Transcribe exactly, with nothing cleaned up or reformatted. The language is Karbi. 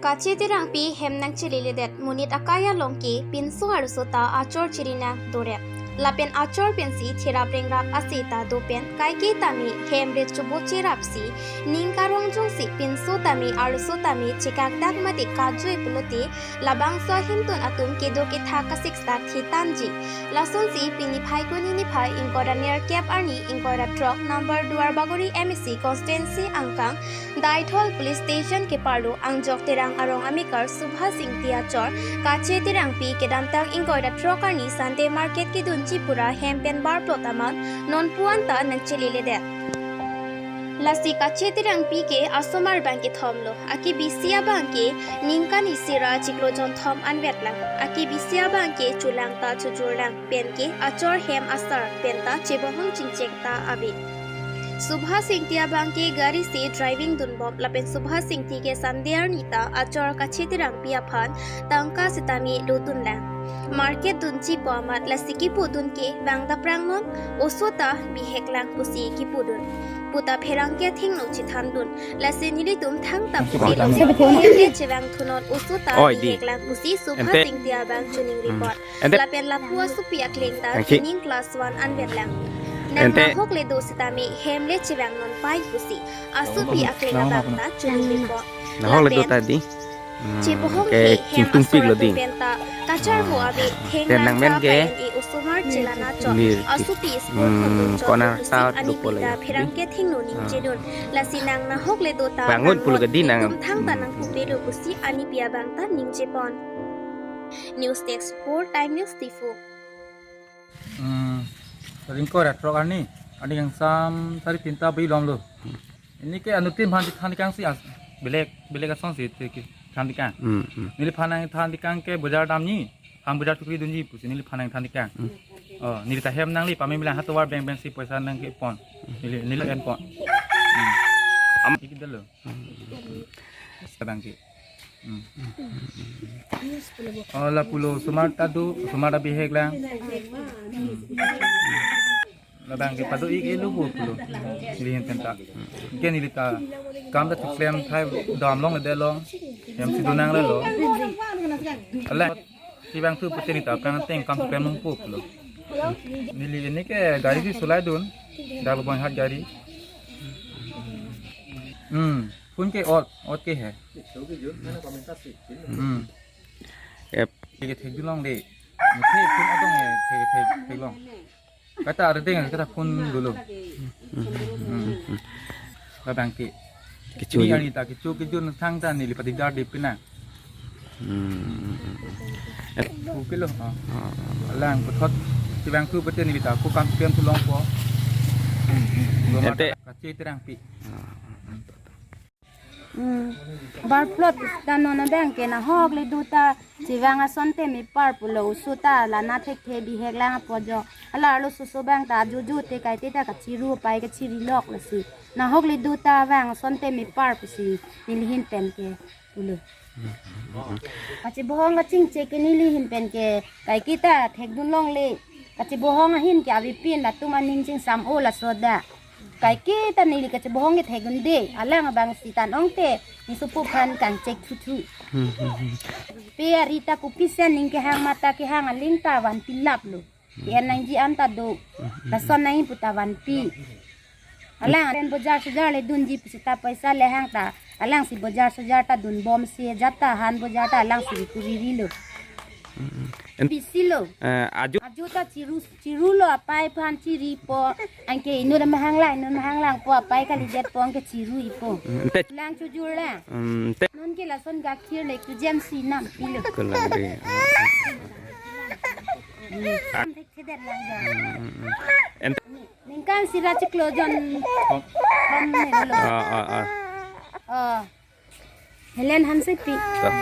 Kache Terangpi hem nangcheledet monit akai along ke pinso arloso ta achor chiri nangdorep. Lapen achor pensi thirap rengrap ase ta do pen kaike tame hem re chubo cherapsi ning karong jongsi pinso tame arloso tame chekakdak mate kajui pulote labangso ahemtun atum kedo kethak kasiksak thitanji. Lasonsi pini Phaikuni niphai ingkoi ra nerkep arni ingkoi ra throk number Duarbagori M A C constituency angkang Deithor Police Station keparlo Angjok Terang arong amekar Subhas Ingti achor Kache Terangpi kedamtang ingkoi ra throk arni Sunday market kedunji pura hem pen barplot amat non puan ta nangchileledet. Lasi Kache Terangpi ke asomar abang kethom lo. Akebisi abang ke ningkan isi ra chiklo jonthom anvet lang. Akebisi abang ke chulang ta chujur lang. Pen ke achor hem asar pen ta chebohong chingchek ta ave. Subhas Ingti abang ke gari si driving dunbom lapen Subhas Ingti ke Sunday arni ta achor Kache Terangpi aphan tangka sitame lodun lang. Market dunji pu amat lasi kipudun ke vang daprang non, oso ta bihek lang pusi kipudun. Puta pherangke thengno chethandun. Lasi nelitum thangta pudun. Hem le chevang thunon oso ta Oi, di. Bihek lang pusi Subhas Ente. Ingti abang chuning Hmm. Report. Ente. Lapen lapu asopi akleng ta Thank you. Chuning class one anvet lang. Nang Ente. Nahok le do sitame hem le chevang non pai pusi asopi akleng abang ta chuning report. Nahok le do Lapen ta di. Hmm, chebohong ke he hem chingtungpik asor lo atum di. Pen ta kacharho Ah. Ave theng Ente nang nang men ta ke. Pen e osomar chelana chot. Mir ki. Asopi school Hmm, khundun chot corner pusi ta ani do pole pita ya. Pherangke thengno ning Ah. Chedun. Lasi nang nahok le do ta Bangun nang pulo non ke di nang. Nelitum thangta Hmm. Nang kupelo pusi anipi abang ta ningjepon. News Desk for Time News Diphu. Hmm, ringko ra throk arni, arni kangsam sari tinta bi lomlo. Ini ke anuttin aphan than kang si as, belek, belek asonsi te ke than kang. Hmm, hmm. Neliphan nangthan kang ke bojar damji, ham bojar chukri dunji pusi neliphan nangthan kang. Hmm. Oh, neli ta hem nangli pame milang hatovar beng beng si poisa nangkepon. Neli, neli enpon. Hmm. Am, iki dalo. Kadang ki. Hmm. Oh, lapulo osomar ta do, osomar ta bihek lang. Labang ke pado ik elu bo pulo. Nelihin pen ta. Ke neli ta kam ta tuklem thai dam longle delong. Hem si do nanglelo. Ala, chevang thu pute neli ta kang teng kam tuklem nangpo pulo. Neli ini ke gari si solai dun. Dal bang hat gari. Hmm. Phone ke ot, ot ke he. Hmm. Yep. Ke thekdun longle. Muthe phone atong he, thek, thek, theklong. Kata ada ding, kata phone dulu. Hmm. Kadang ke. Kecho. Ini yang ita kecho kecho nang thang ta neli pati dar di pina. Hmm. Ku kilo. Ah. Ah. Lang puthot chevang thu pute neli ta ku kam pen thu longpo. Ente. Kache Terangpi. Hmm. Barplot ta non abang ke nahok le do ta chevang ason tame par pulo oso ta lana thekthe bihek lang apo jo. Alarlo oso abang ta ajojo te kaite ta kachiru pai kachiri lok lasi. Nahok le do ta vang ason tame par pusi nelihin pen ke pulo. Kachebohong kachingchek ke nelihin pen ke kaike ta thekdun longle. Kachebohong ahin ke avepin latum aning chingsam o laso da. Kaike ta neli kachebohong ke thekdunde. Alang abang si tan ong te. Ne sopo aphan kangchek thuthu. Pe ari ta kopisi aning kehang mata kehang aling ta vanpi laplo. Ke-en nangji an ta do. Lason nangji pu ta vanpi. Alang pen bojar sojar le dunji pusi ta poisa le hang ta. Alang si bojar sojar ta dunbom si jat ta han bojar ta alang si kuriri lo. En- Pisi lo. Eh, ajo. Ajo ta chiru, chiru lo apai aphan chiripo. Anke inut mahang lang, inut mahang langpo apai kalidet po anke chiru ipo. Ente. Lang chujur lang. Hmm, ente. Non ke lason gakhir le kujem si nam pilo. Kulang de. Thedet lang jo. Hmm, hmm, hmm. Ente. Ningkan isi ra chiklo jon. Bom ne lo. Ah, ah, ah. Oh. Helen Hansepi. Toh.